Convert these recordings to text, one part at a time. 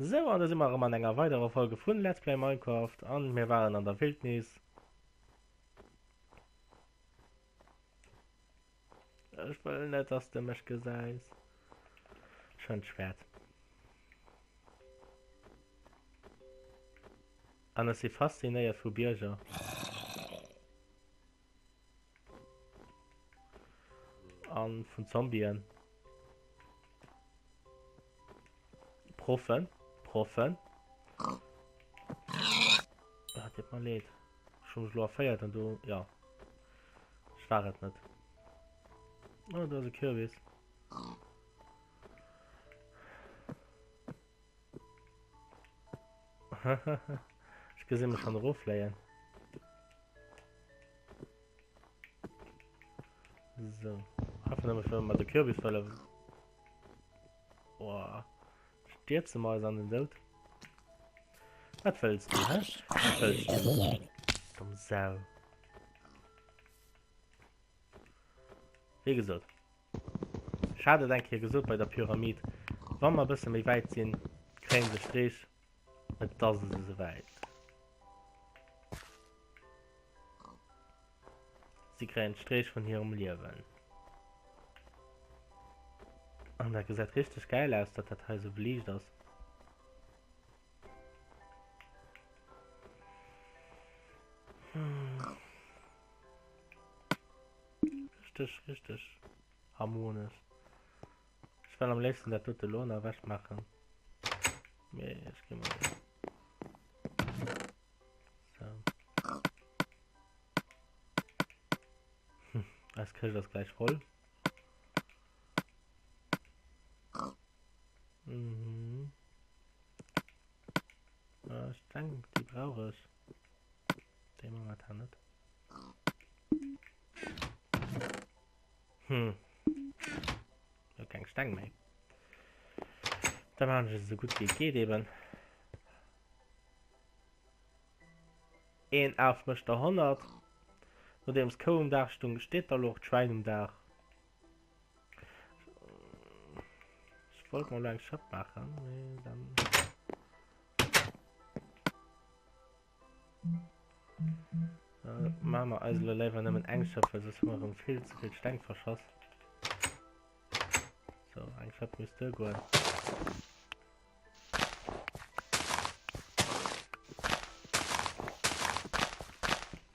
Sou, an da si mer erëm an enger weiderer Folge vun Let's Play Minecraft an mir waren an der Wildnis. Ech wëll net, dass de mech gesäis. Ech hunn d'Schwert. An ech si faszinéiert vu Bierger. An vun Zombien. Proffen, Proffen. Ah, deet mer leed. Ech hu mech elo erféiert an du, ja. Ech war et net. Oh, do ass e Kürbis. Ech gesi mech schon eroffléien. So. Einfach nëmme fir mat de Kürbis wëlle. Boah. Stierze mer eis an den Doud. Wat wëlls du, hä? Wat wëlls du? Dumm Sau. Wéi gesot. Ech hat et eng Kéier gesot bei der Pyramid, wa mer e bësse méi wäit sinn, kréien se Streech. Et ass esouwäit. Si kréien d'Streech vun hirem Liewen. An dat gesäit richteg gäil aus, datt dat hei esou beliicht ass. Richteg, richteg harmonesch. Ech well am léifsten dat dote lo nach ewech maachen. Mee ech gi mol. So. Hm, eis Këscht ass gläich voll. Mhm. Äh, ech denk, déi brauch ech. Déi momentan net. Hm. Jo, keng Steng méi. Da machen ech et esou gutt wéi et geet eben. Een Af mécht der 100. Nodeems d'Kou um Daach stung, steet da lo och d'Schwäin um Daach. Ech wollt mer lo eng Schëpp maachen, mee dann. Maache mer eis elo léiwer nëmmen eng Schëpp, well soss hu mer erëm vill ze vill Steng verschoss. So, eng Schëpp misst duergoen.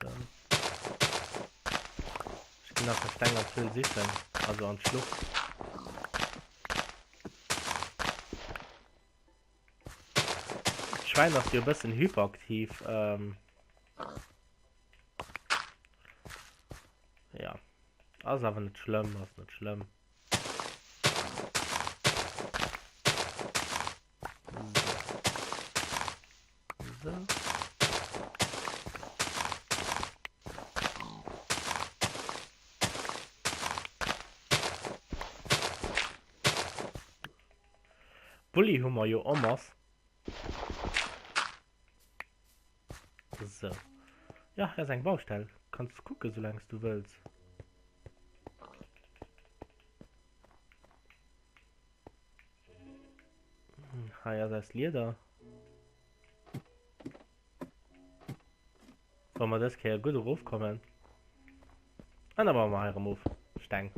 So. Ech ginn nach e Steng an d'Höhl sichen, also an d'Schlucht. D'Schwäin ass jo e bëssen hyperaktiv. Ähm ja. Ass awer net schlëmm, ass net schlëmm. So. So. Bulli hu mer jo en masse. So. Ja, hei ass eng Baustell. Kanns kucke soulaang s du wëlls. Hei ass eist Lieder. Wa mer dës Kéier gutt erofkommen. An da baue mer hei erëm of. Steng.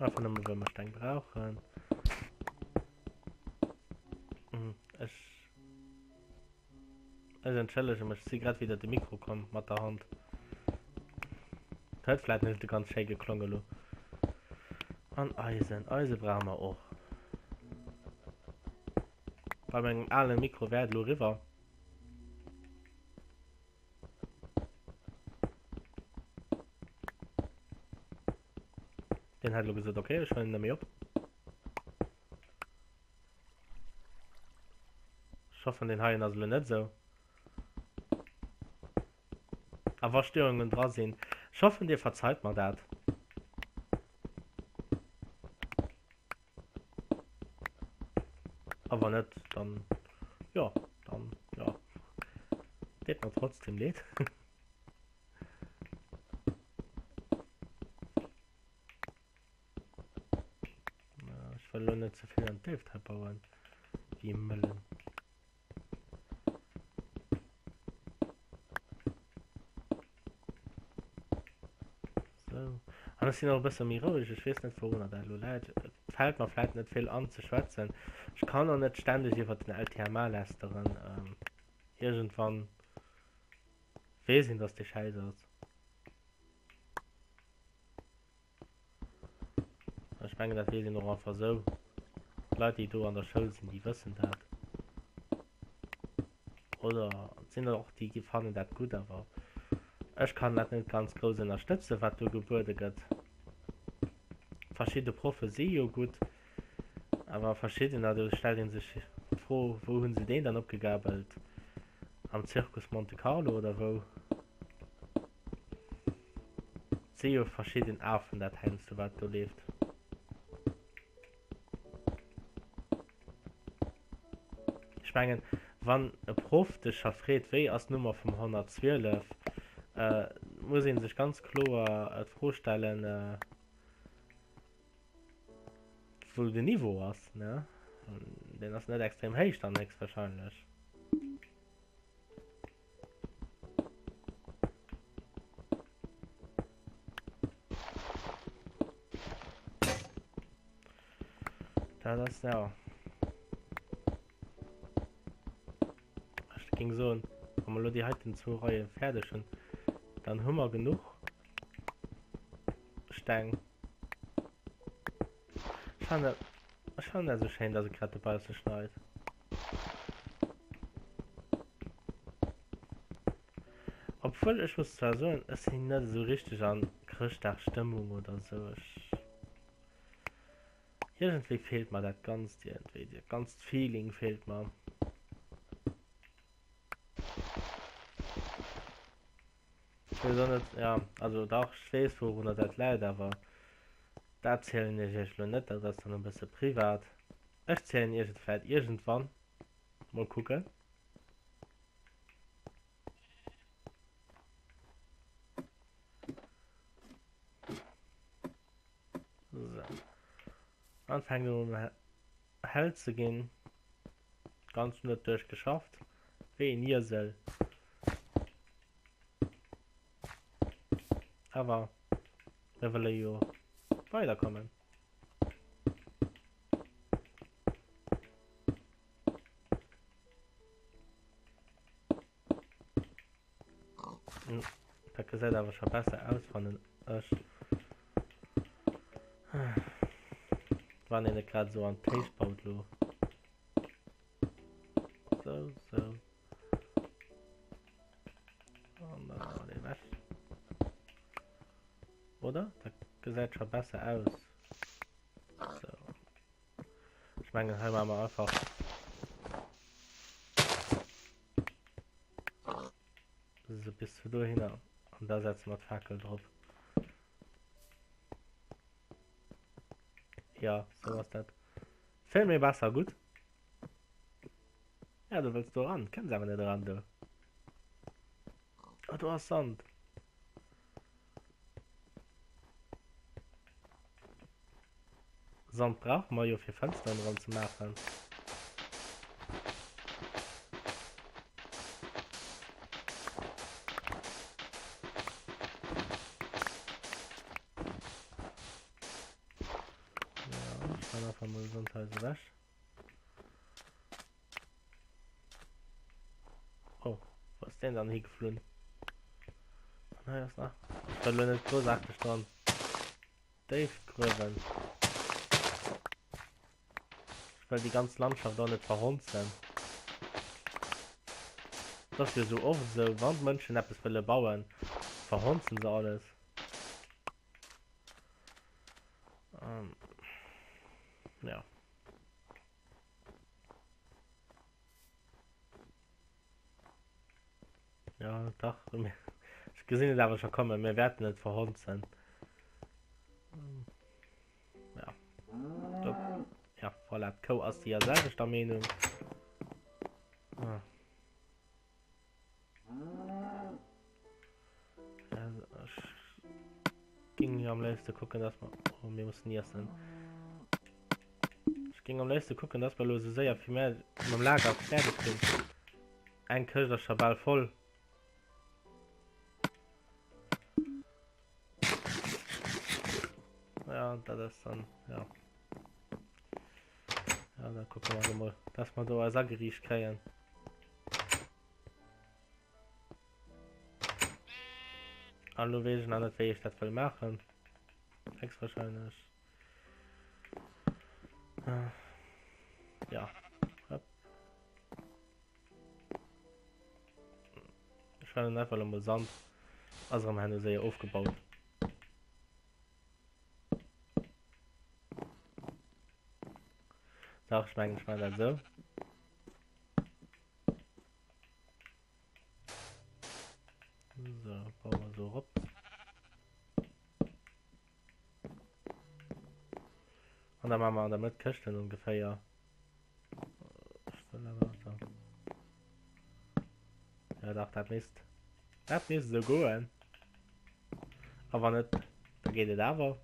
Einfach nëmme well mer Steng brauchen. Hm, ech Ech entschëllege mech, si grad widder de Mikro komm mat der Hand. Huet vläit net ganz schéi geklongen elo. An Eisen, Eise brauche mer och. Bei mengem alen Mikro wär et elo eriwwer. Deen hätt elo gesot, okay, ech huelen net méi op. Ech hoffen deen heien ass elo net esou. A wa Störungen dra sinn, ech hoffen dir verzeit mer dat. A wann net, dann jo, dann jo. Deet mer trotzdem leed. wëll elo net ze vill an d'Déift hei bauen, wéi e Mëllen. Sou. An ech sinn och e bësse méi roueg. Ech weess net, wourunner dat elo läit. Et fält mer vläit net vill an ze schwätzen. Ech kann och net stänneg iwwer den LTMA lästeren. Iergendwann weess een, dass dee schäiss ass. Ech mengen, dat weess een och einfach esou. D'Leit, déi do an der Schoul sinn, déi wëssen dat. Oder et sinn der och, déi fannen dat gutt, awer ech kann dat net ganz grouss ënnerstëtzen, wat do gebuede gëtt. Verschidde Proffe si jo gutt, awer verschiddener, do stellt ee sech d'Fro, wou hu se deen dann opgegabelt? Am Zirkus Monte Carlo oder wou? Et si jo verschidden Afen dat heiansdo wat do leeft. Ech mengen, wann e Proff dech scho freet, wéi ass d'Nummer vum 112, muss ee sech ganz kloer d'Fro stellen, wou den Niveau ass. Deen ass net extrem héich dann héchstwahrscheinlech. Dat ass ja. Ech géing soen, wa mer elo déi heiten zwou Reie fäerdeg hunn, dann hu mer genuch Steng. Ech fannen dat, ech fannen dat esou schéin, dass et grad dobausse schneit. Obwuel ech muss zwar soen, ech sinn net esou richteg an Chrëschtdagsstëmmung oder esou. Ech iergendwéi feelt mer dat ganzt iergendwéi, dat ganzt Feeling feelt mer. Ech weess och net, ja, also dach, ech weess wourunner dat läit, awer dat zielen ech iech elo net, dat ass dann e bësse privat. Ech zielen iech et vläit iergendwann, mol kucken. So. An fänkt un hell ze ginn. Ganz net duerchgeschafft. Wéi en Iesel. Awer mir wëlle jo weiderkommen. Dat gesäit awer scho besser aus, fannen ech. Wann een et grad esou an d'Héicht baut lo. Sou, sou. An dann maache mer deen ewech. Oder? Dat gesäit scho besser aus. Sou. Ech mengen hei maache mer einfach se bis zu dohinner an da setze mer d'Fakel drop. Ja, sou ass dat vill méi besser gutt. Ja, du wëlls do ran, kënns awer net eran do. Oh, do ass Sand. Sand brauche mer jo fir Fënsteren dran ze maachen. Ja, ich kann einfach mal Sand halt ewech. Oh, wo ass deen dann higeflunn? An hei ass nach. Ich wëll lo net großartig dran déif gruewen. Ich wëll déi ganz Landschaft och net verhonzen. Das ass jo sou oft esou, wann d'Mënschen eppes wëlle bauen, verhonzen se alles. Ähm, ja. Ja, dach. Ech gesinn et awer scho kommen, mir wäerten et verhonzen. Ja. Do, ja, voilà, d'Kou ass déi selwechter Meenung. Ah. Ech ging jo am léifste kucken, dass mer... Oh, mir mussen iessen. Ech géing am léifste kucken, dass mer elo esou séier wéi méiglech mam Lager fäerdeg ginn. Eng Këscht ass scho bal voll. Ja, dat ass dann, ja. Ja, da kucke mer elo mol, dass mer do eis ageriicht kréien. An elo weess ech nach net, wéi ech dat wëll maachen. Héchstwahrscheinlech. Ja. Hopp. Ech huelen einfach elo mol Sand. Ass erëm herno séier ofgebaut. Dach, ech mengen, ech maachen dat esou. So, bauen wir so erop. An da machen wir an der Mëtt Këschten ongeféier. Ja, dach, dat misst. Dat misst esou goen. A wann net, da geet et awer.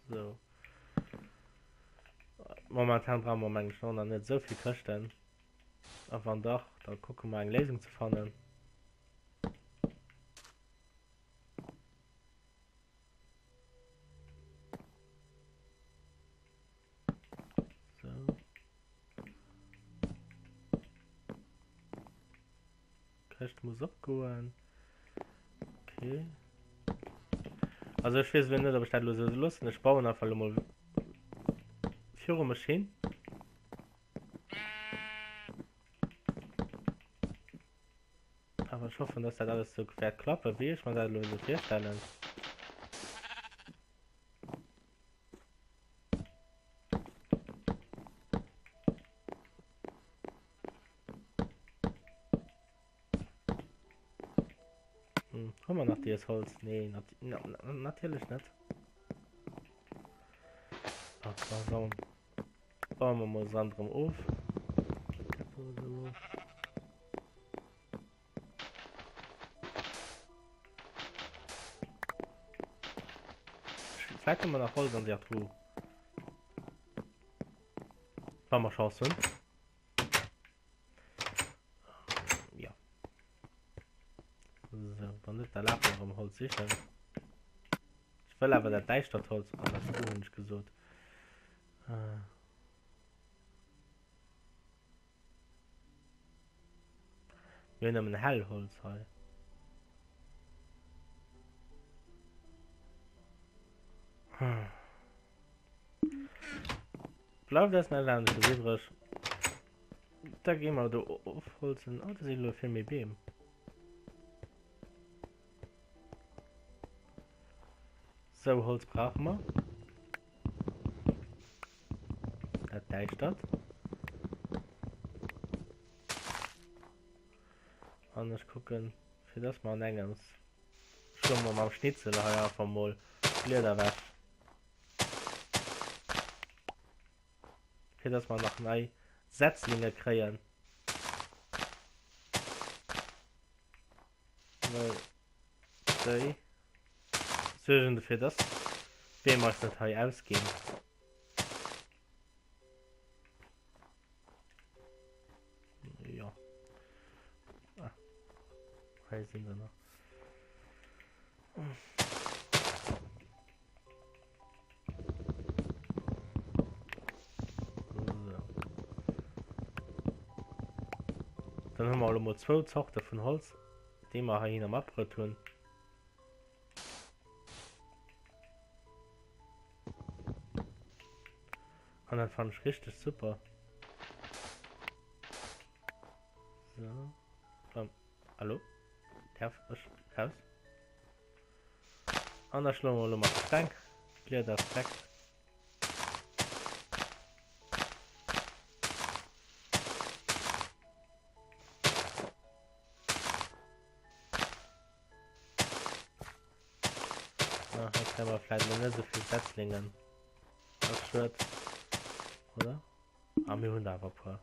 So. Momentan brauche mer mengen ech nach net esou vill Këschten. A wann dach, da kucke mer eng Léisung ze fannen. So. Këscht muss opgoen. Okay. Also ech weess elo net, ob ech dat elo esou loossen. Ech bauen einfach elo mol viru mech hin. Awer ech hoffen, dass dat alles sou wäert klappen, wéi ech mer dat elo esou virstellen. Hm, hu mer nach dees Holz? Nee, nat na, na, natierlech net. Ach, so. Bauen wir mal Sand drum auf. Vielleicht haben wir nach Holz an der Truhe. Wann wir Chance hunn. Ja. So, wann net, da lafe mer erëm Holz sichen. Ech wëll awer dat däischtert Holz an der Truh, hunn ech gesot. Äh. Mir hunn nëmmen hell Holz hei. Hm. Bleift eis net anesches iwwreg. Da gi mer do ofholzen. Oh, do sinn elo vill méi Beem. Sou, Holz brauche mer. Dat däischtert. An ech kucken, fir dass mer an engems schloe mer mam Schnitzel hei einfach mol d'Blieder ewech. Fir dass mer nach nei Setzlinge kréien. Well déi suergen dofir, dass d'Beem eis net hei ausginn. Jo. Ah. Hei sinn se nach. Dann hu mer elo mol zwou Zorte vun Holz, déi mer heihinner matbruet hunn. An dat fand ech richteg super. So. Ähm, hallo? Darf ech raus? An da schloe mer elo mat de Steng d'Blieder weg. Ah, hei kréie mer vläicht elo net esou vill Setzlingen. Ass schued. Oder? Ah, mir hunn der awer e puer.